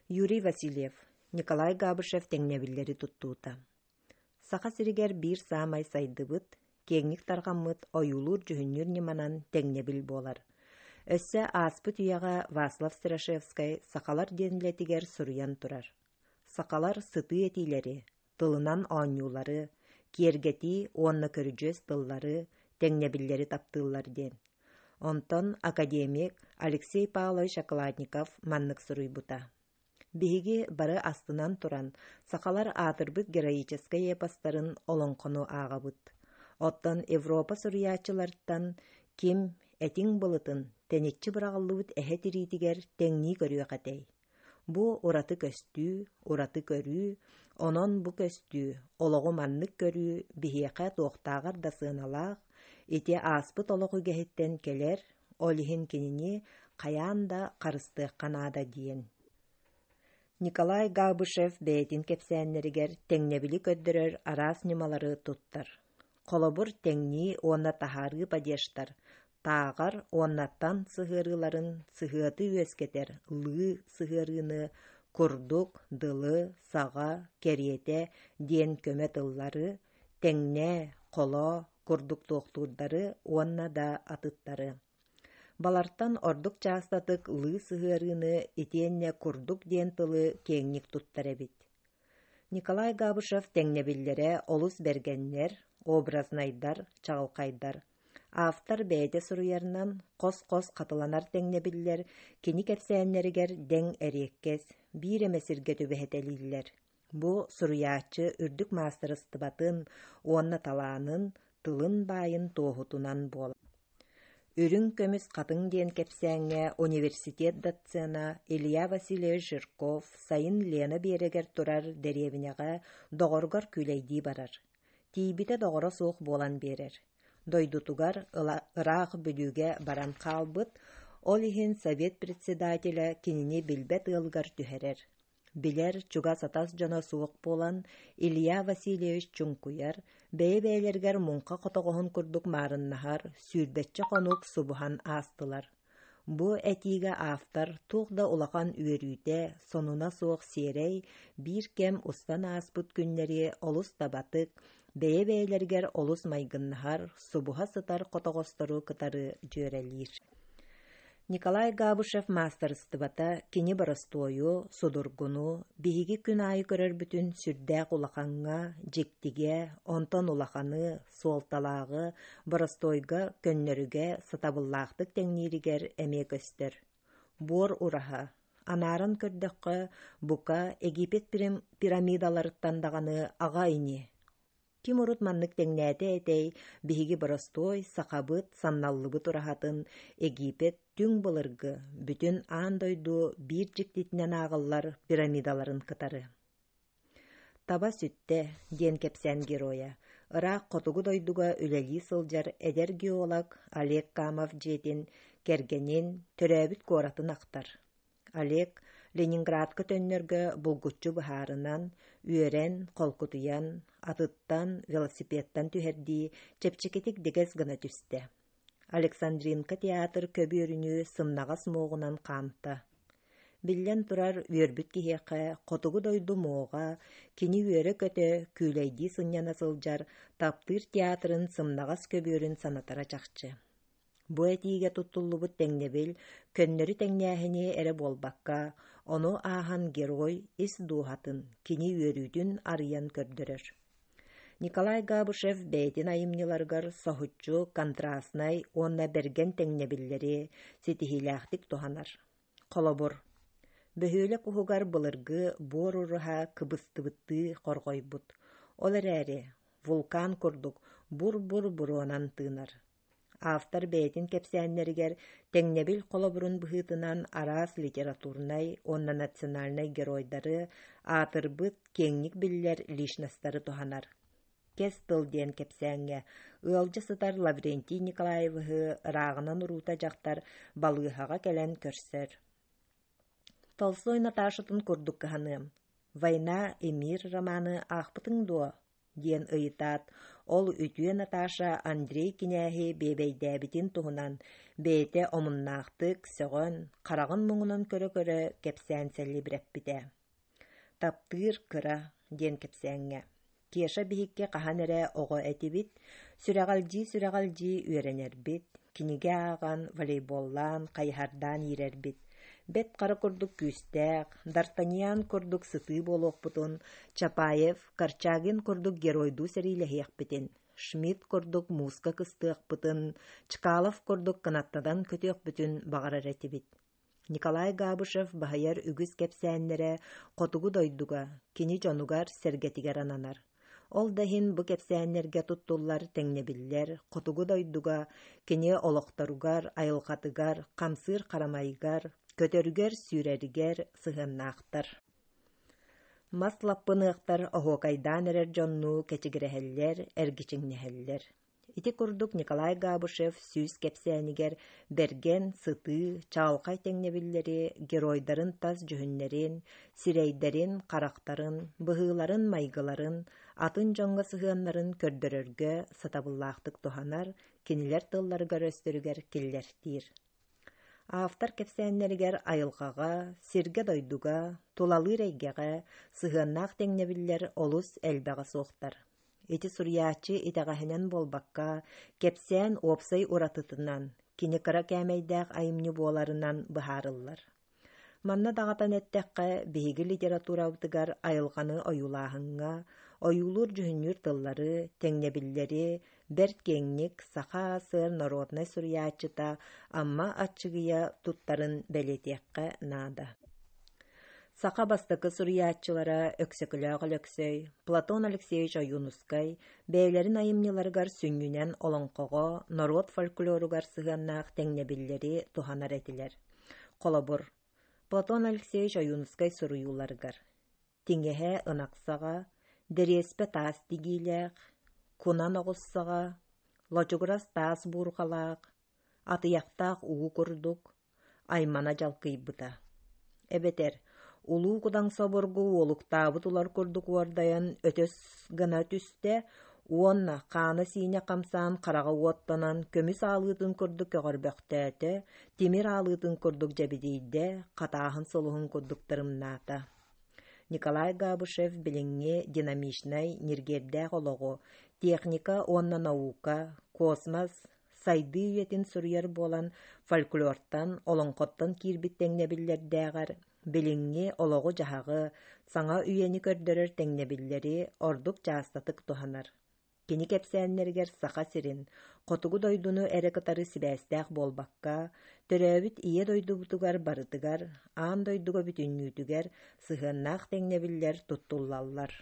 Юрий Васильев, Николай Габышев тэҥнэбиллэри туттуута. Саха сиригэр биир саамай сайдыбыт, киэҥник тарҕаммыт ойуулуур-дьүһүннүүр ньыманан тэҥнэбил буолар. Өссө ааспыт үйэҕэ Васлав Страшевскай «Сахалар» диэн үлэтигэр суруйан турар. Сахалар сытыы этиилэри, тылынан оонньуулары, киэргэтии уонна көрүдьүөс тыллары, тэҥнэбиллэри таптыыллар диэн. Онтон академик Алексей Павлович Окладников маннык суруйбута: Биһиги бары астынан туран, сахалар аатырбыт героическай эпостарын олоҥхону ааҕабыт. Оттон Европа суруйааччыларыттан ким этиҥ былытын тэниччи быраҕыллыбыт эһэ тириитигэр тэҥнии көрүөх этэй? Бу ураты көстүү, ураты көрүү, онон бу көстүү, олоҕу маннык көрүү биһиэхэ туохтааҕар да сыаналаах, ити ааспыт олох үгэһиттэн кэлэр, ол иһин кинини хайаан да харыстыахха наада диэн. Николай Габышев бэйэтин кэпсээннэригэр тэҥнэбили көрдөрөр араас ньымалары туттар. Холобур, тэҥнии уонна таһаарыы падежтар, тааҕар уонна тан сыһыарыыларын сыһыаты үөскэтэр лыы сыһыарыыны курдук, дылы, саҕа, кэриэтэ диэн көмө тыллары, тэҥнээ, холоо курдук туохтуурдары уонна да атыттары. Балартан ордук чаастатык лыы сыһыарыыны итиэннэ курдук диэн тылы киэҥник туттар эбит. Николай Габышев тэҥнэбиллэрэ олус бэргэннэр, образнайдар, чаҕылхайдар. Автор бэйэтэ суруйарынан, хос-хос хатыланар тэҥнэбиллэр кини кэпсээннэригэр дэҥ эриэккэс, биир эмэ сиргэ түбэһэтэлииллэр. Бу суруйааччы үрдүк маастарыстыбатын уонна талаанын, тылын баайын туоһутунан буолар. Үрүҥ көмүс хатыҥ диэн кэпсээҥҥэ университет доцена Илья Васильевич Жирков сайын Лена биэрэгэр турар дэриэбинэҕэ доҕоругар күүлэйдии барар. Тиийбитэ доҕоро суох буолан биэрэр. Дойдутугар ыраах Бүлүүгэ баран хаалбыт, ол иһин совет председателэ кинини билбэт ыалыгар түһэрэр. Билэр, чугас атас дьоно суох буолан, Илья Васильевич чуҥкуйар, бэйэ-бэйэлэригэр муҥха хотоҕоһун курдук маарыннаһар, сүүрбэччэ хонук субуһан аастылар. Бу этиигэ автор туох да улахан үөрүүтэ, сонуна суох сиэрэй, биир кэм устан ааспыт күннэри олус табатык, бэйэ-бэйэлэригэр олус майгыннаһар, субуһа сытар хотоҕостору кытары дьүөрэлиир. Николай Габышев маастарыстыбата кини боростуойу, судургуну, биһиги күн аайы көрөрбүтүн сүрдээх улахаҥҥа, дьиктигэ, онтон улаханы, суолталааҕы, боростуойга, көннөрүгэ сатабыллаахтык тэҥнииригэр эмиэ көстөр. Буор ураһа, анааран көрдөххө, бука, Египет пирамидаларыттан даҕаны аҕа ини. Ким урут маннык тэҥнээтэ этэй, биһиги боростуой, сахабыт, самналлыбыт ураһатын Египет түҥ былыргы, бүтүн аан дойду биир дьиктитинэн ааҕыллар пирамидаларын кытары. Таба сүттэ, диэн кэпсээн геройа, ыраах хотугу дойдуга үлэлии сылдьар эдэр геолог Олег Камов дьиэтин, кэргэнин, төрөөбүт куоратын ахтар. Олег Ленинградка төннөргө булгуччу быһаарынан, үөрэн, холкутуйан, атыттан, велосипедтан түһэрдии чэпчэкитик дэгэс гына түстэ. Александринка театр көбүөрүнүү сымнаҕас муоҕунан хаамта. Биллэн турар, үөрбүт киһиэхэ хотугу дойду муоҕа, кини үөрэ-көтө, күүлэйдии сынньана сылдьар таптыыр театрын сымнаҕас көбүөрүн санатара чахчы. Бу этиигэ туттуллубут тэҥнэбил көннөрү тэҥнээһини эрэ буолбакка, ону ааһан герой ис дууһатын, кини үөрүүтүн арыйан көрдөрөр. Николай Габышев бэйэтин айымньыларыгар соһуччу, контрастнай уонна бэргэн тэҥнэбиллэри ситиһиилээхтик туһанар. Холобур, бөһүөлэк уһугар былыргы буор ураһа кыбыстыбыттыы хорҕойбут, ол эрээри вулкан курдук бур-бур буруонан тыынар. Автор бэйэтин кэпсээннэригэр тэҥнэбил холобурун быһыытынан араас литературнай уонна национальнай геройдары, аатырбыт, киэҥник биллэр личностары туһанар. Кэс тыл диэн кэпсээҥҥэ ыалдьа сытар Лаврентий Николаевиһы ырааҕынан уруута дьахтар балыыһаҕа кэлэн көрсөр. Толстой Наташатын курдук кыһаныам. «Война и мир» романы аахпытыҥ дуо? диэн ыйытаат, ол үтүө Наташа Андрей кинээһи биэбэйдээбитин туһунан бэйэтэ омуннаахтык сөҕөн, хараҕын муҥунан көрө-көрө кэпсээн сэлибирэппитэ. Таптыыр кыра диэн кэпсээҥҥэ Кеша биһикки хаһан эрэ оҕо этибит, сүрэҕэлдьии-сүрэҕэлдьии үөрэнэрбит, кинигэ ааҕан, волейболлаан, хайыһардаан иирэрбит. Бэт Хара курдук күүстээх, Д'Артаньян курдук сытыы буолуохпутун, Чапаев, Корчагин курдук геройдуу сэриилэһиэхпитин, Шмидт курдук мууска кыстыахпытын, Чкалов курдук кынаттанан көтүөхпүтүн баҕарар этибит. Николай Габышев баһыйар үгүс кэпсээннэрэ хотугу дойдуга, кини дьонугар-сэргэтигэр ананар. Ол да иһин бу кэпсээннэргэ туттуллар тэҥнэбиллэр хотугу дойдуга кини олохторугар, айылҕатыгар, хамсыыр харамайыгар, көтөрүгэр-сүүрэригэр сыһыаннаахтар. Мас лаппыныахтар оһуокайдаан эрэр дьоннуу кэчигирэһэллэр, эргичиҥнэһэллэр. Ити курдук Николай Габышев сүүс кэпсээнигэр бэргэн, сытыы, чаҕылхай тэҥнэбиллэри, геройдарын тас дьүһүннэрин, сирэйдэрин, харахтарын, быһыыларын-майгыларын, атын дьоҥҥо сыһыаннарын көрдөрөргө сатабыллаахтык туһанар, кинилэр тылларыгар-өстөрүгэр киллэртиир. Автор кэпсээннэригэр айылҕаҕа, сиргэ-дойдуга, тулалыыр эйгэҕэ сыһыаннаах тэҥнэбиллэр олус элбэҕэ суохтар. Ити суруйааччы итэҕэһинэн буолбакка, кэпсээн уопсай уратытынан, кини кыра кээмэйдээх айымньы буоларынан быһаарыллар. Манна даҕатан эттэххэ, биһиги литературабытыгар айылҕаны ойуулааһыҥҥа, ойуулуур-дьүһүннүүр тыллары, тэҥнэбиллэри бэрт киэҥник Саха АССР народнай суруйааччыта Амма Аччыгыйа туттарын бэлиэтиэххэ наада. Саха бастакы суруйааччылара Өксөкүлээх Өлөксөй, Платон Алексеевич Ойуунускай бэйэлэрин айымньыларыгар сүнньүнэн олоҥхоҕо, норуот фольклоругар сыһыаннаах тэҥнэбиллэри туһанар этилэр. Холобур, Платон Алексеевич Ойуунускай суруйууларыгар «Тиҥэһэ ынах саҕа, дэриэспэ таас тигиилээх, кунан оҕус саҕа, лочугурас таас буурҕалаах, атыйахтаах уу курдук, аймана дьалкыйбыта. Эбэтэр Улуу Кудаҥса обургу уолуктаабыт улар курдук уордайан өтөс гына түстэ уонна хаана-сиинэ хамсаан хараҕа уоттанан көмүс аалыытын курдук көҕөрбөхтөөтө, тимир аалыытын курдук дьэбидийдэ, хатааһын сулуһун курдук тырымнаата. Николай Габышев билиҥҥи динамичнай, ньиргиэрдээх олоҕу, техника уонна наука, космос, сайдыы үйэтин суруйар буолан, фольклортан, олоҥхоттон киирбит тэҥнэбиллэрдээҕэр билиҥҥи олоҕу-дьаһаҕы, саҥа үйэни көрдөрөр тэҥнэбиллэри ордук чаастатык туһанар. Кини кэпсээннэригэр Саха сирин, хотугу дойдуну эрэ кытары сибээстээх буолбакка, төрөөбүт Ийэ дойдубутугар барытыгар, аан дойдуга бүтүннүүтүгэр сыһыаннаах тэҥнэбиллэр туттуллаллар.